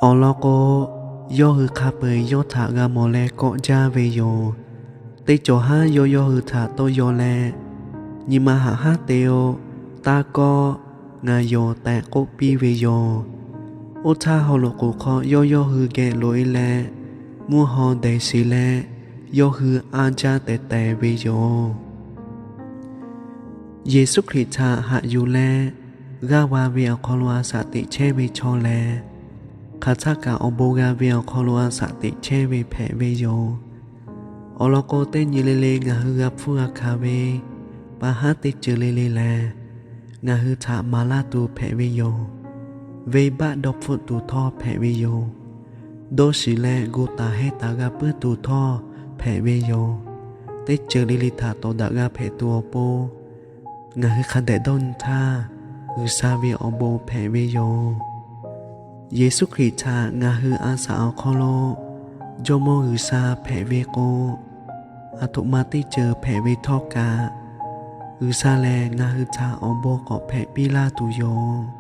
Awˬ lawn k'o, yawˇ hui hk'a peu-eˬ yawˇ htaꞈ g'a mawˬ leh kawˆ jaˇ ve yoˬ. Teˇ cawˬ haˉ yawˇ yawˇ hui htaꞈ tawˇ yaw leh, Nyi ma haꞈ haˉ te-o. Taˇ kawˆ. Ngaˬ yoˬ tehꞈ k'oˆ piˇ ve yoˬ. Oˇ htaˇ, haw loꞈ k'oˍ hk'aw yawˇ yawˇ hui geh loꞈ-e leh, mvuhˇ haw dehˬ sheˍ leh, yawˇ hui a jaˇ tehˬ tehˬ ve yoˬ. Yeˍsuˆ Hkriꞈ htaꞈ haꞈ yuˬ leh g'aˇ va ve awˬ hk'aw lo a shaꞈ teꞈ chehˇ ve chaw lehˬ, hk'aˬ htaˇ kaꞈ awˬ bon g'a ve awˬ hk'aw lo a shaꞈ teꞈ chehˇ ve hpehꞈ ve yoˬ. Awˬ lawn k'o, teˇ nyi le le ngaˬ hui g'a hpfuhˇ g'a hkanˍ ve pa haˉ teˇ ceuˬ le le lehˬ, ngaˬ hui htaꞈ maˍ laˇ tuˬ hpehꞈ ve yoˬ. Venˇbaˆ dawˇ hpfuhˆ tuˬ htawˇ hpehꞈ ve yoˬ. Dawˇ shiˍ leh gu taˍ hehnˇ taˍ g'a puiˉ tuˬ htawˇ hpehꞈ ve yoˬ. Teˇ ceuˬ le le htaꞈ tawˍ daꞈ g'a hpehꞈ tuˬ awˬ pon, ngaˬ hui hk'a dehꞈ dawˇ nyi htaˇ, G'uiˬsha ve awˬ bon hpehꞈ ve yoˬ. Yeˍsuˆ Hkriꞈ htaꞈ ngaˬ hui a shaꞈ awˬ hk'aw lo Jawˇmawˇ G'uiˬsha hpehꞈ ve k'o, aˬ htoꞈ ma teˇ ceuˬ hpehꞈ ve htawˇ kaꞈ, G'uiˬsha lehˬ ngaˬ hui htaꞈ awˬ bon k'awꞈ hpehꞈ piˇ laˇ tuˬ yoˬ.